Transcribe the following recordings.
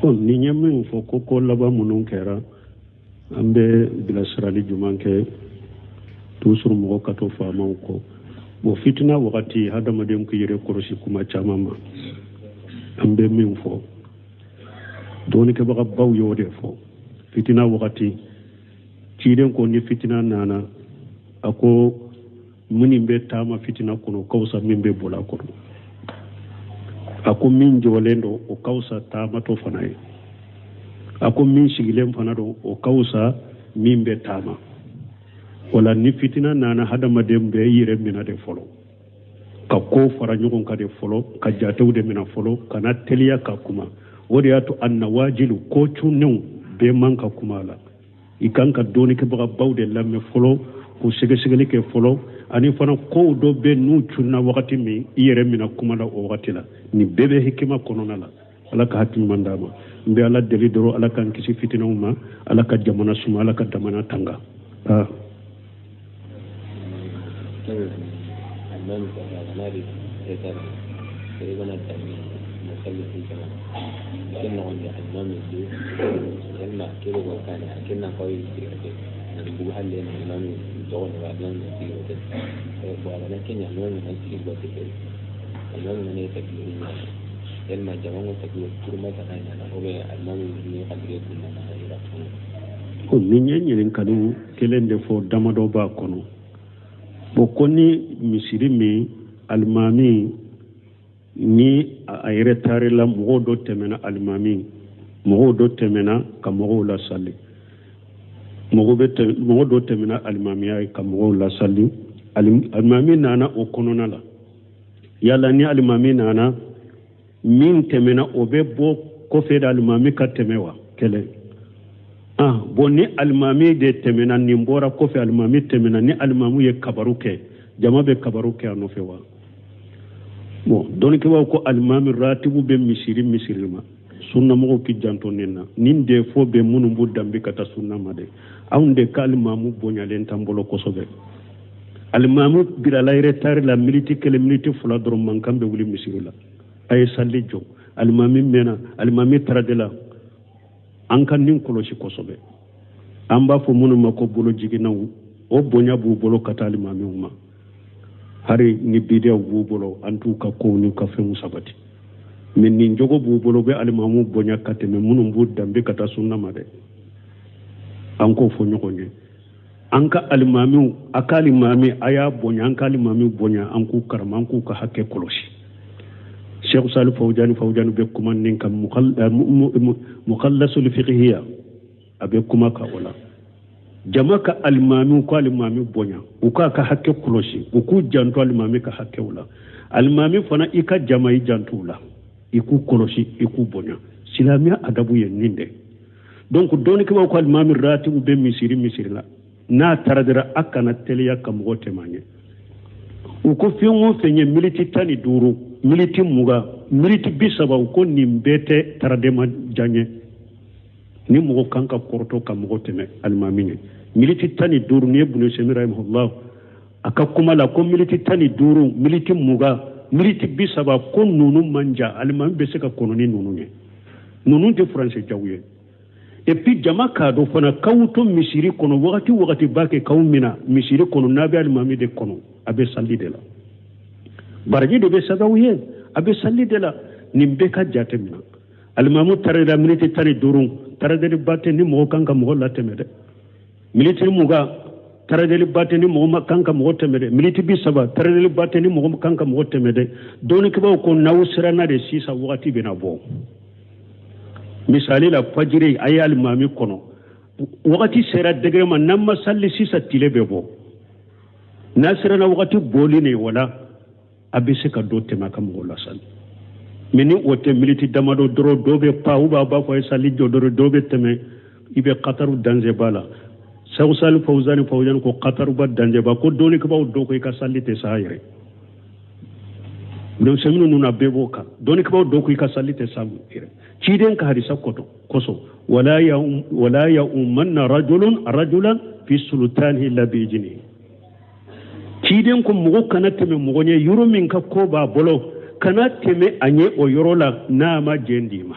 Bon, nin ye min fɔ ko laban minnu kɛra, an bɛ bilasirali jumɛn kɛ? Toujours mɔgɔ ka to faamaw kɔ. Bon, fitina wagati, hadamaden k'i yɛrɛ kɔlɔsi kuma caman ma. An bɛ min fɔ, dɔnnikɛbagabaw y'o de fɔ. Fitina wagati, ciden ko ni fitina nana, a ko minnu bɛ taama fitina kɔnɔ, o ka fisa min bɛ boli a kɔnɔ. A ko min jɔlen don, o ka fisa taamatɔ fana ye. A ko min sigilen fana don, o ka fisa min bɛ taama. Wala ni fitina nana, hadamaden bɛ i yɛrɛ minɛ de fɔlɔ, ka ko fara ɲɔgɔn kan de fɔlɔ, ka jatew de minɛ fɔlɔ, kana teliya ka kuma. O de y'a to a nawajilu, ko cunnenw bɛɛ man ka kuma a la. I kan ka dɔnnikɛbagabaw de lamɛn fɔlɔ, k'u sɛgɛsɛgɛli kɛ fɔlɔ. Ani fana, kow dɔ bɛ n'u cunna wagati min, i yɛrɛ minɛ kuma la o wagati la. Nin bɛɛ bɛ hikima kɔnɔna la. Ala ka hakili ɲuman d'a ma. N bɛ Ala deli dɔrɔn, Ala k'an kisi fitinaw ma, Ala ka jamana suma, Ala ka jamana tanga. Ah. Nin ye ɲininkaliw kelen de fɔ, damadɔ b'a kɔnɔ. Bon, ko ni misiri min alimami ni a yɛrɛ taarila, mɔgɔw dɔ tɛmɛna alimami, mɔgɔw dɔ tɛmɛna ka mɔgɔw lasali, mɔgɔ dɔ tɛmɛna alimamiya ye ka mɔgɔw lasali, alimami nana o kɔnɔna la. Yala ni alimami nana, min tɛmɛna, o bɛ bɔ kɔfɛ de alimami ka tɛmɛ wa? Kelen. Ah bon, ni alimami de tɛmɛna, nin bɔra kɔfɛ, alimami tɛmɛna, ni alimami ye kabaru kɛ, jama bɛ kabaru kɛ a nɔfɛ wa? Bon, dɔnnikɛbaaw ko alimami ratibu bɛ misiri misiri ma. Sunnamɔgɔw k'i janto nin na. Nin de fɔ bɛ minnu b'u danbe ka taa sunna ma dɛ. Anw de ka alimamu bonyalen t'an bolo kosɛbɛ. Alimamu bilala retard la miniti 1, miniti 2 dɔrɔn, mankan bɛ wuli misiri la: a ye sali jɔ, alimami mɛnna, alimami tarade la. An ka nin kɔlɔsi kosɛbɛ. An b'a fɔ minnu ma ko bolojiginnaw, o bonya b'u bolo ka taa alimamiw ma. Hari ni bidiyaw b'u bolo, an t'u ka kow n'u ka fɛnw sabati, mais nin jogo b'u bolo, bɛ alimamu bonya ka tɛmɛ minnu b'u danbe ka taa sunna ma dɛ. An k'o fɔ ɲɔgɔn ye. An ka alimamiw, a ka alimami, a y'a bonya. An ka alimamiw bonya, an k'u karama, an k'u ka hakɛ kɔlɔsi. Cheikh Salih Fawjani, Fawjani bɛ kuma nin kan, mukhallasul fiqhiya, a bɛ kuma ka o la. Jama ka alimamiw ko alimami bonya, u k'a ka hakɛ kɔlɔsi, u k'u janto alimami ka hakɛw la. Alimami fana, i ka jama, i janto u la, i k'u kɔlɔsi, i k'u bonya. Silamɛya adabu ye nin de. Donc dɔnnikɛbaaw ko alimami ratibu bɛ misiri misiri la, n'a taradera, a kana teliya ka mɔgɔ tɛmɛ a ɲɛ. U ko fɛn o fɛn ye miniti 15, miniti 20, miniti 30, u ko nin bɛɛ tɛ taradema diya ɲɛ. Ni mɔgɔ kan ka kɔrɔtɔ ka mɔgɔ tɛmɛ alimami ɲɛ miniti 15, ni ye Bunu Semi rahimahullah a ka kuma la, ko miniti 15, miniti 20, miniti 30, ko ninnu man jan, alimami bɛ se ka kɔnɔ ni ninnu ye. Ninnu tɛ furancɛ jaw ye. Et puis jama k'a dɔn fana k'aw to misiri kɔnɔ, wagati wagati b'a kɛ k'aw mina misiri kɔnɔ, n'a bɛ alimami de kɔnɔ, a bɛ sali de la, baraji de bɛ sɛbɛn aw ye, a bɛ sali de la. Nin bɛɛ ka jate minɛ. Alimamu taarila miniti 15, taradeliba tɛ ni mɔgɔ kan ka mɔgɔ latɛmɛ dɛ. Miniti 20, taradeliba tɛ ni mɔgɔ kan ka mɔgɔ tɛmɛ dɛ. Miniti 30, taradeliba tɛ ni mɔgɔ kan ka mɔgɔ tɛmɛ dɛ. Dɔnnikɛbaaw ko n'aw siranna de sisan, wagati bɛna bɔ. Misali la, fajiri, a ye alimami kɔnɔ, wagati sera degré ma, n'an ma sali sisan, tile bɛ bɔ. N'a siranna wagati bɔli ne wala, a bɛ se ka dɔ tɛmɛ a ka mɔgɔ lasali. Mais ni o tɛ, miniti damadɔ dɔrɔn, dɔ bɛ pa u b'a fɔ a ye sali jɔ dɔrɔn, dɔ bɛ tɛmɛ, i bɛ kataru danger ba la. Segu Sali Fawuzani, Fawuzani ko kataruba danger ba, ko dɔnnikɛbaaw dɔw ko i ka sali tɛ sa yɛrɛ. Denmisɛnnin ninnu na, bɛɛ b'o kan. Dɔnnikɛbaaw dɔw ko i ka sali tɛ sa yɛrɛ, ciden ka hadisa kɔtɔ kosɔn: wala ya umanna rajulun rajulan fi sultanihi illa bi iznihi. Ciden ko mɔgɔ kana tɛmɛ mɔgɔ ɲɛ yɔrɔ min ka ko b'a bolo, kana tɛmɛ a ɲɛ o yɔrɔ la n'a ma jɛn d'i ma.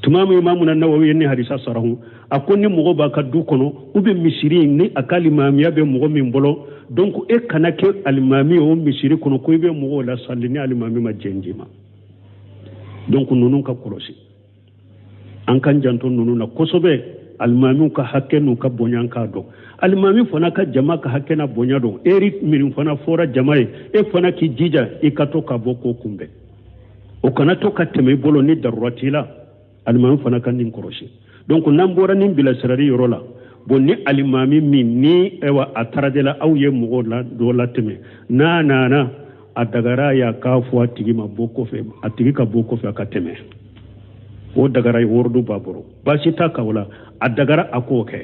Tuma min Imamuna Nawawi ye nin hadisa sarahu, a ko ni mɔgɔ b'a ka du kɔnɔ ou bien misiri ni a ka alimamiya bɛ mɔgɔ min bolo, donc e kana kɛ alimami ye o misiri kɔnɔ ko i bɛ mɔgɔw lasali ni alimami ma jɛn d'i ma. Donc ninnu ka kɔlɔsi, an k'an janto ninnu na kosɛbɛ. Alimamiw ka hakɛ n'u ka bonya an k'a dɔn, alimami fana ka jama ka hakɛ n'a bonya dɔn. Eri minnu fana fɔra jama ye, e fana k'i jija i ka to ka bɔ k'o kunbɛn, o kana to ka tɛmɛ i bolo ni darura t'i la. Alimami fana ka nin kɔlɔsi. Donc n'an bɔra nin bilasirali yɔrɔ la, bon ni alimami min ni ayiwa a taradela aw ye mɔgɔw la dɔ latɛmɛ, n'a nana a dagara y'a k'a fɔ a tigi ma bɔ kɔfɛ, a tigi ka bɔ kɔfɛ a ka tɛmɛ, o dagara ye, worodu b'a bolo, baasi t'a kan o la, a dagara a k'o kɛ.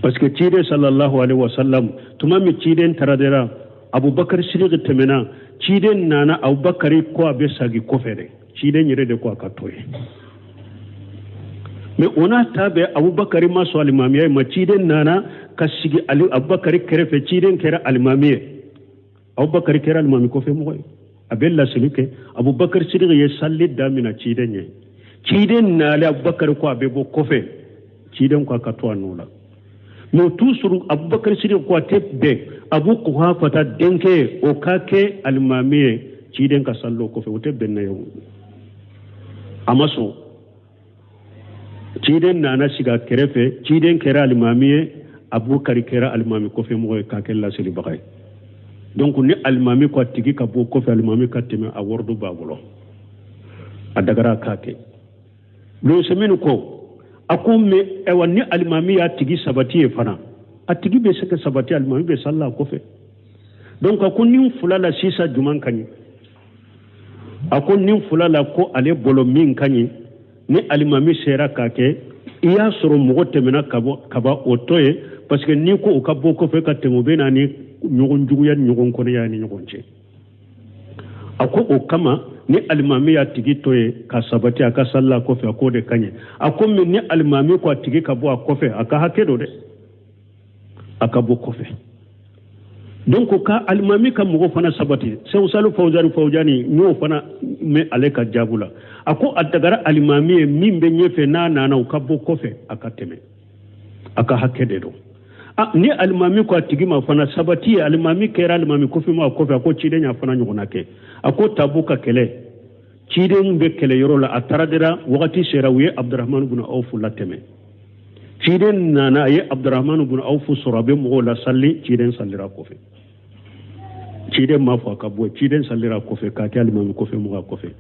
Parce que ciden sallallahu alaihi wasallam, tuma min ciden taradera, Abubakar Sidiki tɛmɛna, ciden nana, Abubakar ko a bɛ sagi kɔfɛ dɛ, ciden yɛrɛ de ko a ka to yen. Mais o n'a ta bɛɛ, Abubakar ma sɔn alimamiya ma. Ciden nana ka sigi Abubakar kɛrɛfɛ, ciden kɛra alimami ye, Abubakar kɛra alimami kɔfɛ mɔgɔ ye, a bɛ laseli kɛ. Abubakar Sidiki ye sali damina ciden ye, ciden nalen Abubakar ko a bɛ bɔ kɔfɛ, ciden ko a ka to a nɔ la. Mais o toujours Abubakar Sidiki ko a tɛ bɛn Abu Kuhafata denkɛ o ka kɛ alimami ye ciden ka sali o kɔfɛ, o tɛ bɛn n'a ye, a ma sɔn. Ciden nana sigi a kɛrɛfɛ, ciden kɛra alimami ye, Abubakar kɛra alimami kɔfɛ mɔgɔ ye k'a kɛ laselibaga ye. Donc ni alimami ko a tigi ka bɔ kɔfɛ, alimami ka tɛmɛ, a waridu b'a bolo, a dagara k'a kɛ. Losɛmini ko a ko mais ayiwa ni alimami y'a tigi sabati ye fana, a tigi bɛ se ka sabati, alimami bɛ sali a kɔfɛ. Donc a ko nin fila la sisan jumɛn ka ɲi? A ko nin fila la ko ale bolo min ka ɲi, ni alimami sera k'a kɛ, i y'a sɔrɔ mɔgɔ tɛmɛna ka ban o to ye, parce que n'i ko u ka bɔ kɔfɛ ka tɛmɛ, u bɛ na ni ɲɔgɔn juguya ni ɲɔgɔn kɔnɔya ni ɲɔgɔn cɛ. A ko o kama ni alimami y'a tigi to yen ka sabati a ka sali a kɔfɛ, a k'o de ka ɲi. A ko mais ni alimami ko a tigi ka bɔ a kɔfɛ, a ka hakɛ don dɛ, a ka bɔ kɔfɛ. Donc ka alimami ka mɔgɔ fana sabati, Sɛku Salihu Fawuzani Fawuzani n y'o fana mɛn ale ka jaabu la, a ko a dagara alimami ye min bɛ ɲɛfɛ n'a nana u ka bɔ kɔfɛ a ka tɛmɛ, a ka hakɛ de don. Ni alimami ko a tigi ma fana sabati ye, alimami kɛra alimami kɔfɛ ma kɔfɛ, a ko ciden y'a fana ɲɔgɔnna kɛ. A ko Tabu ka kɛlɛ, ciden bɛ kɛlɛ yɔrɔ la, a taara dira wagati sera, u ye Abdurahmanu bun Awfu latɛmɛ. Ciden nana, a ye Abdurahmanu bun Awfu sɔrɔ a bɛ mɔgɔw lasali, ciden salira kɔfɛ, ciden m'a fɔ a ka bɔ, ciden salira kɔfɛ k'a kɛ alimami kɔfɛ mɔgɔ kɔfɛ.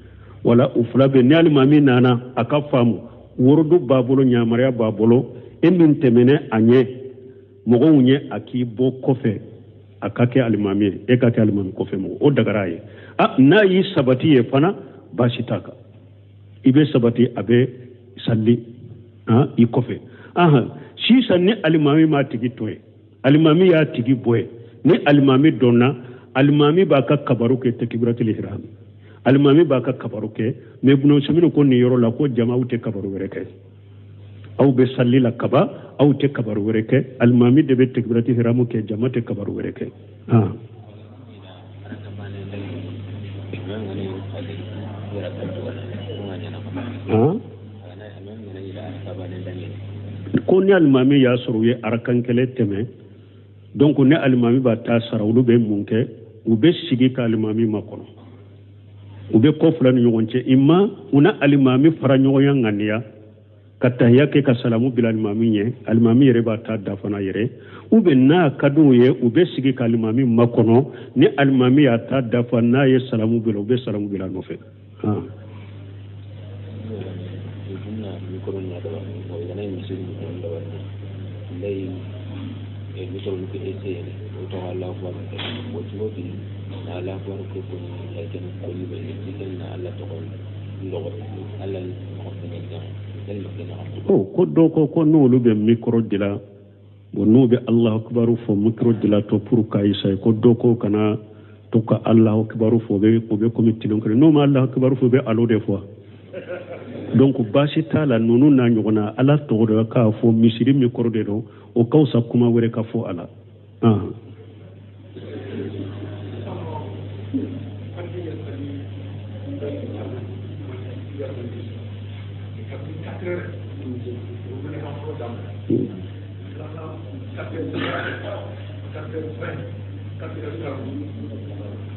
Wala u fila bɛ, ni alimami nana a ka faamu, worodu b'a bolo, yamaruya b'a bolo, e min tɛmɛnɛ a ɲɛ mɔgɔw ɲɛ, a k'i bɔ kɔfɛ a ka kɛ alimami ye, e ka kɛ alimami kɔfɛ mɔgɔ, o dagara ye. N'a y'i sabati ye fana, baasi t'a kan, i bɛ sabati a bɛ sali i kɔfɛ. Sisan ni alimami m'a tigi to yen, alimami y'a tigi bɔ yen, ni alimami dɔnna, alimami b'a ka kabaru kɛ takibiratul ihram, alimami b'a ka kabaru kɛ. Mais Ibn Usaymin ko nin yɔrɔ la ko jama aw tɛ kabaru wɛrɛ kɛ, aw bɛ sali la kaba, aw tɛ kabaru wɛrɛ kɛ, alimami de bɛ takibiratul ihram kɛ, jama tɛ kabaru wɛrɛ kɛ. Ko ni alimami y'a sɔrɔ u ye arakan kelen tɛmɛ, donc ni alimami b'a ta sara, olu bɛ mun kɛ? U bɛ sigi ka alimami makɔnɔ, u bɛ kɔ fila ni ɲɔgɔn cɛ, ima u na alimami fara ɲɔgɔnya ŋaniya ka tahiya kɛ ka salamu bila alimami ɲɛ, alimami yɛrɛ b'a ta dafa n'a yɛrɛ. Ou bien n'a ka d'u ye, u bɛ sigi ka alimami makɔnɔ, ni alimami y'a ta dafa n'a ye salamu bila, u bɛ salamu bila a nɔfɛ. Ko dɔw ko ko n'olu bɛ mikoro dila, bon n'u bɛ Alahu akibaru fɔ mikoro dila to pour ka isa, ko dɔw ko kana to ka Alahu akibaru fɔ, o bɛ komi tilon kelen, n'u ma Alahu akibaru fɔ, u bɛ alo de fɔ. Donc baasi t'a la, ninnu n'a ɲɔgɔnna Ala tɔgɔ de k'a fɔ misiri mikoro de don, o ka fisa kuma wɛrɛ ka fɔ a la. Kabini 4 heures u bɛ welekan fɔlɔ daminɛ, filanan 4 heures, 4 heures 20, 4 heures 40,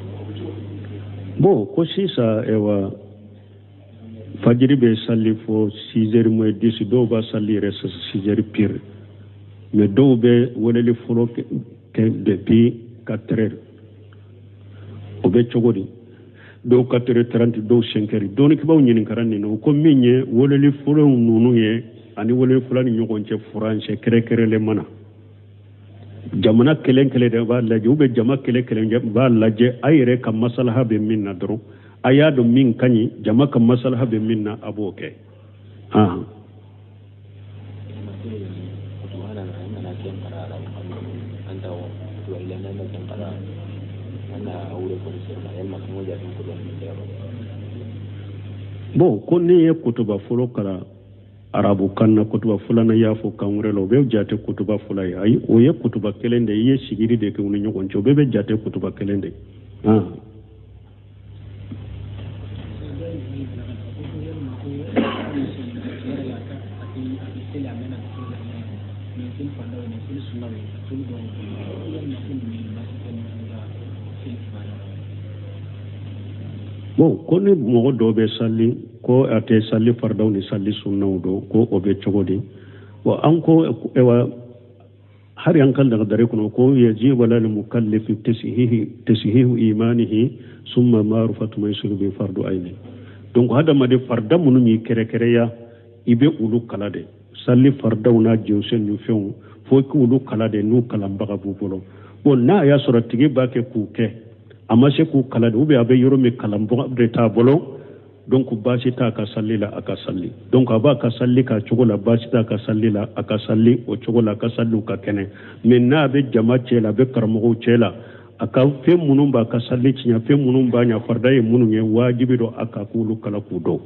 o bɛ cogo di? Bon, ko sisan ɛwa fajiri bɛ sali fo 6 heures moins 10, dɔw b'a sali yɛrɛ 6 heures pile, mais dɔw bɛ weleli fɔlɔ kɛ depuis 4 heures. O bɛ cogo di? Dɔw 4 heures 30, dɔw 5 heures. Dɔnnikɛbaaw ɲininkara nin na, u ko min ye weleli fɔlɔ ninnu ye ani weleli fɔlɔ ni ɲɔgɔn cɛ furancɛ kɛrɛnkɛrɛnlen ma na, jamana kelen kelen de b'a lajɛ ou bien jama kelen kelen b'a lajɛ. A yɛrɛ ka masalaha bɛ min na dɔrɔn, a y'a dɔn min ka ɲi, jama ka masalaha bɛ min na, a b'o kɛ. Ahan. Bon, ko ne ye kutuba fɔlɔ kalan arabukan na, kutuba filanan y'a fɔ kan wɛrɛ la, o bɛ jate kutuba fɔlɔ ye? Ayi, o ye kutuba kelen de ye. I ye sigiri de kɛ u ni ɲɔgɔn cɛ, o bɛɛ bɛ jate kutuba kelen de ye. Bon, ko ni mɔgɔ dɔw bɛ sali ko a tɛ sali faridaw ni sali sunnaw dɔn, ko o bɛ cogo di? Bon, an ko ewa hari an ka lagadari kɔnɔ ko yajibu alal mukallifi tasihihu imanihi summa ma'rifatu ma yusiru bi fardu aini. Donc hadamaden farida minnu y'i kɛrɛkɛrɛya, i bɛ olu kala de. Sali faridaw n'a jɔsen ni fɛnw, fo k'olu kala de n'u kalanbaga b'u bolo. Bon, n'a y'a sɔrɔ tigi b'a kɛ k'u kɛ, a ma se k'u kala de, ou bien a bɛ yɔrɔ min kalanbaga de t'a bolo, donc baasi t'a ka sali la, a ka sali. Donc a b'a ka sali k'a cogo la, baasi t'a ka sali la, a ka sali o cogo la, a ka saliw ka kɛnɛ. Mais n'a bɛ jama cɛ la, a bɛ karamɔgɔw cɛ la, a ka fɛn minnu b'a ka sali tiɲɛ, fɛn minnu b'a ɲɛ, farida ye minnu ye, wajibi don a ka k'olu kala k'u dɔn.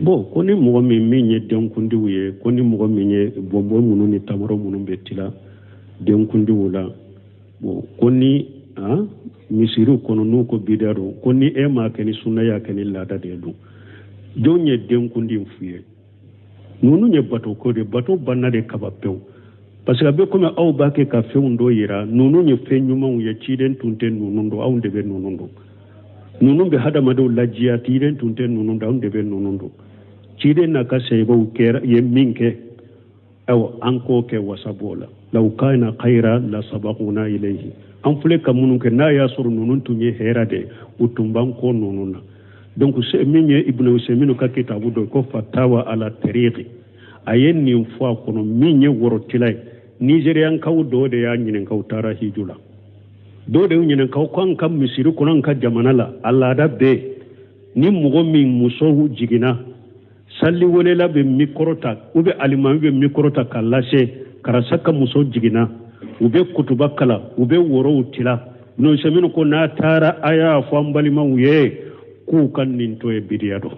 Bon, ko ni mɔgɔ min ye denkundiw ye, ko ni mɔgɔ min ye bɔnbɔn minnu ni tamaro minnu bɛ tila denkundiw la, bon, ko ni misiriw kɔnɔ n'u ko bida don, ko ni e m'a kɛ ni sunna y'a kɛ ni laada de don, jɔn ye denkundi in f'u ye? Ninnu ye bato ko de, bato banna de kaba pewu. Parce que a bɛ komi aw b'a kɛ ka fɛnw dɔ yira, ninnu ye fɛn ɲumanw ye, ciden tun tɛ ninnu dɔn, anw de bɛ ninnu dɔn. Ninnu bɛ hadamadenw lajiya, ciden tun tɛ ninnu dɔn, anw de bɛ ninnu dɔn. Ciden n'a ka sahibaw kɛra ye min kɛ, ayiwa an k'o kɛ, wasa b'o la. Law kana khayra la sabaquna ilayhi. An filɛ ka minnu kɛ, n'a y'a sɔrɔ ninnu tun ye hɛrɛ de, u tun b'an kɔ ninnu na. Donc min ye Ibn Usaymin ka kitabu dɔ ko fatawa ala tariqi, a ye nin fɔ a kɔnɔ. Min ye wɔrɔtila ye, Nigériankaw dɔw de y'a ɲininka, u taara hiju la, dɔw de y'u ɲininka ko an ka misiri kɔnɔ, an ka jamana la, a laada bɛɛ ni mɔgɔ min musow jiginna, sali welela bɛ mikɔrɔ ta ou bien alimami bɛ mikɔrɔ ta k'a lase, karisa ka muso jiginna, u bɛ kutuba kalan, u bɛ worow tila. Ibn Usaymin ko n'a taara a y'a fɔ an balimaw ye k'u ka nin to ye bidiya dɔn.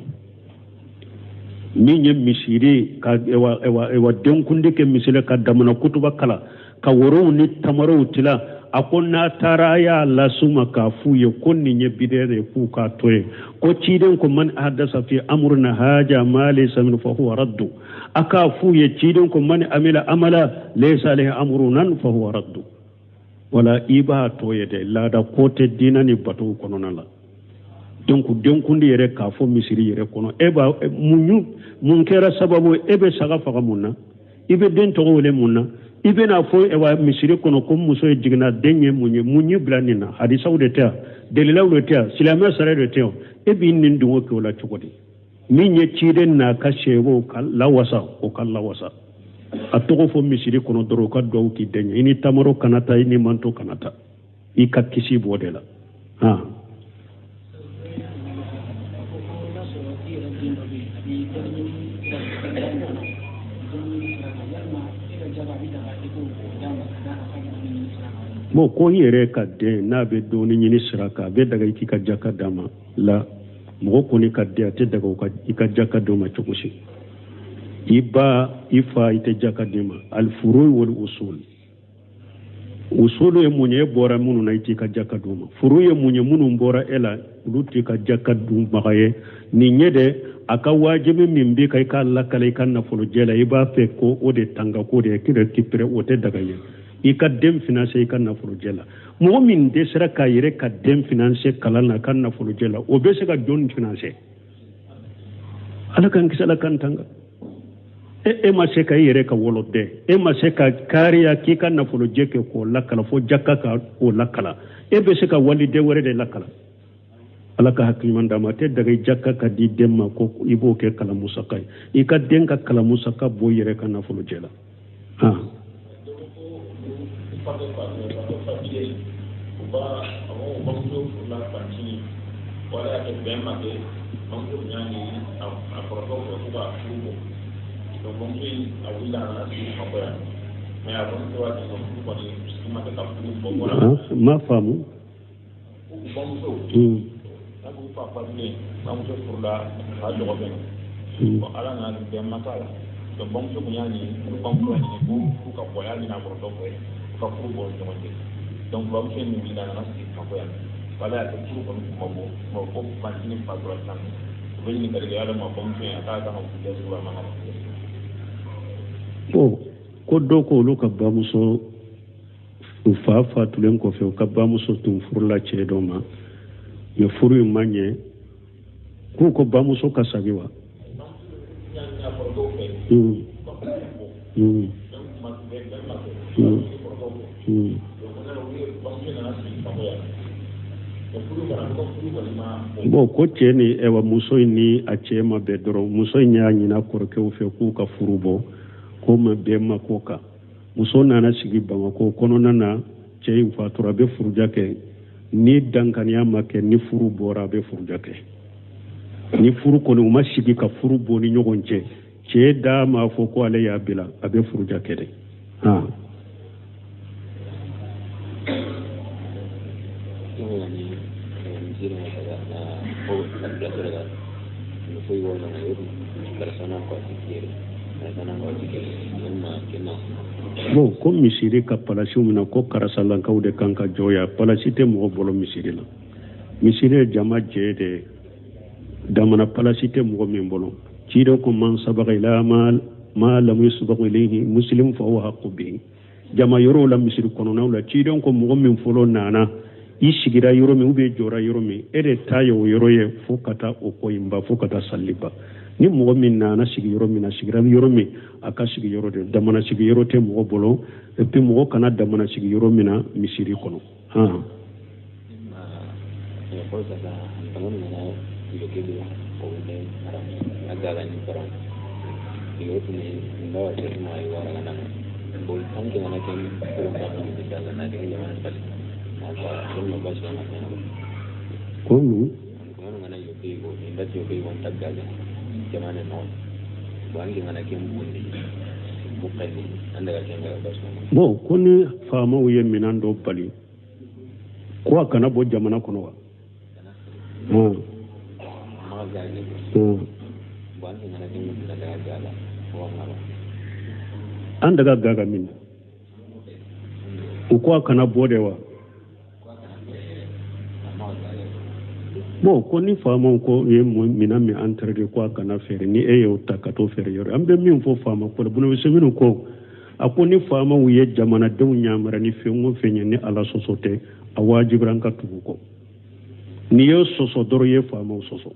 Min ye misiri ka ewa denkundi kɛ misiri ka damana kutuba kalan ka worow ni tamarow tila, a ko n'a taara a y'a las'u ma k'a f'u ye ko nin ye bidiya de ye, k'u k'a to yen. Ko ciden ko man ahdasa fi amrina haja ma laysa minhu fa huwa raddu. A k'a f'u ye ciden ko man amila amala laysa alayhi amruna fa huwa raddu. Wala i b'a to ye dɛ, laada ko tɛ diinɛ ni batow kɔnɔna la. Donc denkundi yɛrɛ k'a fɔ misiri yɛrɛ kɔnɔ, e b'a mun kɛra sababu ye, e bɛ saga faga mun na, i bɛ den tɔgɔ wele mun na, i bɛna fɔ ewa misiri kɔnɔ ko muso ye jiginna den ye mun ye, mun y'i bila nin na? Hadisaw de tɛ yan, dalilaw de tɛ yan, silamɛ sariya de tɛ yan, e b'i nin dungo kɛ o la cogo di? Min ye ciden n'a ka sɛbɛw ka lawasa, o ka lawasa. A tɔgɔ fɔ misiri kɔnɔ dɔrɔn, u ka duwawu k'i den ye, i ni tamaro kana taa, i ni manto kana taa, i ka kisi b'o de la. Bon, ko i yɛrɛ ka den n'a bɛ dɔɔni ɲini sira kan, a bɛ daga i k'i ka jaka d'a ma la. Mɔgɔ kɔni ka den, a tɛ daga i ka jaka d'o ma cogo si. I ba, i fa, i tɛ jaka d'i ma. Alfuru wal usul, usulu ye mun ye? E bɔra minnu na, i t'i ka jaka d'u ma. Furu ye mun ye? Minnu bɔra e la, olu t'i ka jaka dunbaga ye. Nin ye de a ka wajibi min b'i kan i k'a lakala i ka nafolojɛ la, i b'a fɛ ko o de tanga, k'o de récupérer, o tɛ daga ye i ka den financer i ka nafolojɛ la. Mɔgɔ min dɛsɛra k'a yɛrɛ ka den financer kalan na a ka nafolojɛ la, o bɛ se ka jɔn financer? Ala k'an kisi, Ala k'an tanga. E ma se ka i yɛrɛ ka woloden, e ma se ka kariya k'i ka nafolojɛ kɛ k'o lakala fo jaka ka o lakala, e bɛ se ka waliden wɛrɛ de lakala? Ala ka hakili ɲuman d'a ma. A tɛ daga i jaka ka di den ma ko i b'o kɛ kalan musaka ye. I ka den ka kalan musaka bɔ i yɛrɛ ka nafolojɛ la. Han, ma faamu. Bamuso furula a dɔgɔkɛ ma, Ala nana bɛn ma k'a la. Donc bamuso kun y'a ɲini, bamuso y'a ɲini ko furu ka bɔ, a y'a ɲini a kɔrɔkɛ fɛ u ka furu bɔ ni ɲɔgɔn cɛ. Donc bamuso in wulila, a nana sigi Bamakɔ yan. Ala y'a kɛ furu kɔni kun ma bɔ, ko fantinin fatura sisan. U bɛ ɲininkali kɛ yala ma bamuso in, a k'a kan ka furu kɛ, a man ka furu kɛ? Bon, ko dɔw ko olu ka bamuso, u fa fatulen kɔfɛ, u ka bamuso tun furula cɛ dɔ ma, mais furu in ma ɲɛ, k'u ko bamuso ka sagi wa? Bon, ko cɛ ni ɛwa muso in ni a cɛ ma bɛn dɔrɔn, muso in y'a ɲini a kɔrɔkɛw fɛ k'u ka furu bɔ, k'o ma bɛn ma k'o kan. Muso nana sigi Bamakɔ kɔnɔna na, cɛ in fatura, a bɛ furuja kɛ. Ni dankaniya ma kɛ, ni furu bɔra, a bɛ furuja kɛ. Ni furu kɔni, u ma sigi ka furu bɔ ni ɲɔgɔn cɛ, cɛ da m'a fɔ ko ale y'a bila, a bɛ furuja kɛ de. Han, bon, ko misiri ka palasiw minɛ, ko karasalankaw de kan ka jɔ yan. Palasi tɛ mɔgɔ bolo misiri la. Misiri ye jama jɛ de ye, damana palasi tɛ mɔgɔ min bolo. Ciden ko man sabaga ila ma lam yusbaq ilayhi muslim fa huwa haqqu bihi. Jama yɔrɔw la, misiri kɔnɔnaw la, ciden ko mɔgɔ min fɔlɔ nana i sigira yɔrɔ min ou bien jɔra yɔrɔ min, e de ta ye o yɔrɔ ye fo ka taa o ko in ban, fo ka taa sali ban. Ni mɔgɔ min nana sigi yɔrɔ min na, sigira yɔrɔ min, a ka sigi yɔrɔ de. Damana sigi yɔrɔ tɛ mɔgɔ bolo. Et puis mɔgɔ kana damana sigi yɔrɔ min na misiri kɔnɔ. Han, ko mun? Bon, ko ni faamaw ye minɛn dɔ bali ko a kana bɔ jamana kɔnɔ wa? An daga gaga min na, u ko a kana bɔ de wa? Bon, ko ni faamaw ko ye minɛn min interdit ko a kana feere, ni e y'o ta ka t'o feere yɔrɔ, an bɛ min fɔ faama ko la, Ibn Usaymin ko a ko ni faamaw ye jamanadenw yamaruya ni fɛn o fɛn ye, ni Ala sɔsɔ tɛ, a wajibira an ka tugu kɔ. N'i y'o sɔsɔ dɔrɔn, i ye faamaw sɔsɔ.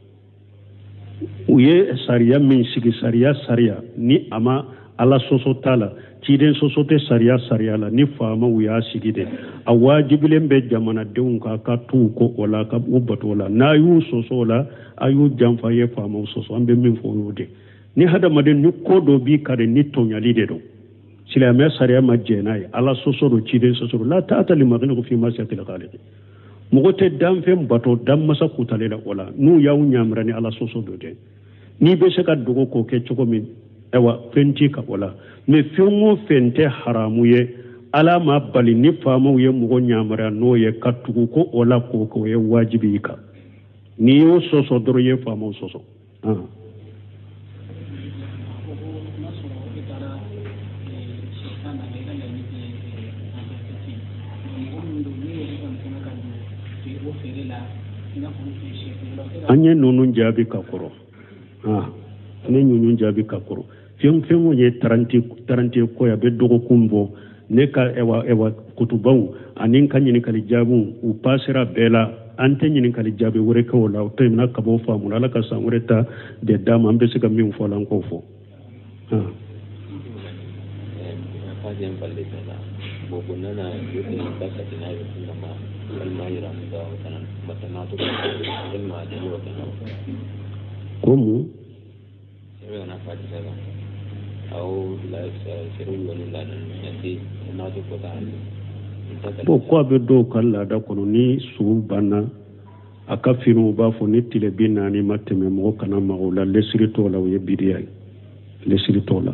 U ye sariya min sigi, sariya ni a ma Ala sɔsɔ t'a la, ciden sɔsɔ tɛ sariya la, ni faamaw y'a sigi de, a wajibilen bɛ jamanadenw kan ka t'u kɔ o la, ka u bato o la. N'a y'u sɔsɔ o la, a y'u janfa, ye faamaw sɔsɔ. An bɛ min fɔ o y'o de. Ni hadamaden ni ko dɔ b'i kan de, ni tɔɲali de don, silamɛya sariya ma jɛn n'a ye, Ala sɔsɔ don, ciden sɔsɔ don, la ta'ata li makhluqin fi ma'siyatil khaliq. Mɔgɔ tɛ danfɛn bato danmasa kutale la o la, n'u y'aw ɲamira ni Ala sɔsɔ dɔ tɛ. N'i bɛ se ka dogo k'o kɛ cogo min, ayiwa, fɛn t'i kan o la. Mais fɛn o fɛn tɛ haramu ye, Ala ma bali, ni faamaw ye mɔgɔ ɲamariya n'o ye, ka tugu ko o la k'o kɛ, o ye wajibi i kan. N'i y'o sɔsɔ dɔrɔn, i ye faamaw sɔsɔ. An ye ninnu jaabi ka kɔrɔ, an ye ninnu jaabi ka kɔrɔ. Fɛn fɛn o ye trente ko ye, a bɛ dɔgɔkun bɔ. Ne ka ɛwa ɛwa kutubaw ani n ka ɲininkali jaabiw, u pasera bɛɛ la. An tɛ ɲininkali jaabi wɛrɛ kɛ o la. O tɛmɛna ka bɔ faamu. Ala ka san wɛrɛ ta de d'a ma, an bɛ se ka min fɔ a la, an k'o fɔ. Ko mun? Bon, ko a bɛ dɔw ka laada kɔnɔ, ni su banna a ka finiw, b'a fɔ ni tile 40 ma tɛmɛ, mɔgɔ kana maga o la. Lesiri t'o la, o ye bidiya ye, lesiri t'o la.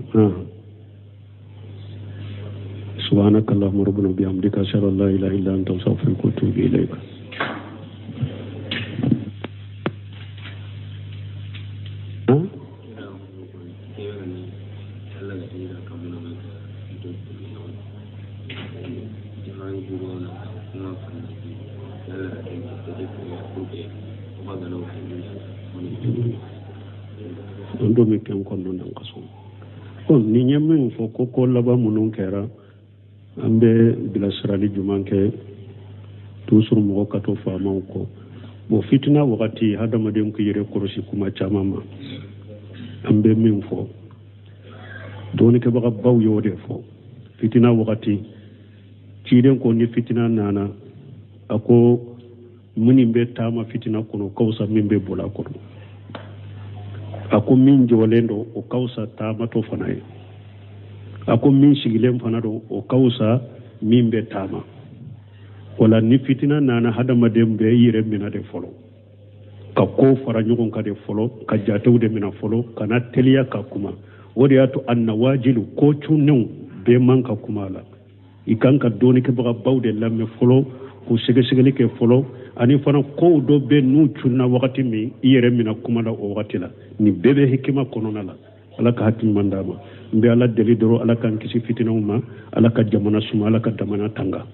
سبحانك اللهم ربنا وبحمدك، أشهد أن لا إله إلا أنت، أستغفرك وأتوب إليك. An don bɛ kɛ n kɔnɔna na ka so ko nin ye min fɔ ko laban minnu kɛra, an bɛ bilasirali jumɛn kɛ? Toujours mɔgɔ ka to faamaw kɔ. Bon, fitina wagati, hadamaden k'i yɛrɛ kɔlɔsi kuma caman ma. An bɛ min fɔ, dɔɔnikɛbagabaw y'o de fɔ. Fitina wagati, ciden ko ni fitina nana, a ko minnu bɛ taama fitina kɔnɔ, o ka fisa min bɛ boli a kɔnɔ. A ko min jɔlen don, o ka fisa taamatɔ fana ye. A ko min sigilen fana don, o ka fisa min bɛ taama. Wala ni fitina nana, hadamaden bɛ i yɛrɛ minɛ de fɔlɔ, ka kow fara ɲɔgɔn kan de fɔlɔ, ka jatew de minɛ fɔlɔ, kana teliya ka kuma. O de y'a to a nawajilu, ko cunnenw bɛɛ man ka kuma a la. I kan ka dɔɔnikɛbagabaw de lamɛn fɔlɔ, k'u sɛgɛsɛgɛli kɛ fɔlɔ. Ani fana kow dɔ bɛ n'u cunna wagati min, i yɛrɛ minɛ kuma la o wagati la. Nin bɛɛ bɛ hikima kɔnɔna la. Ala ka hakili ɲuman d'a ma. N bɛ Ala deli dɔrɔn, Ala k'an kisi fitinaw ma, Ala ka jamana suma, Ala ka jamana tanga.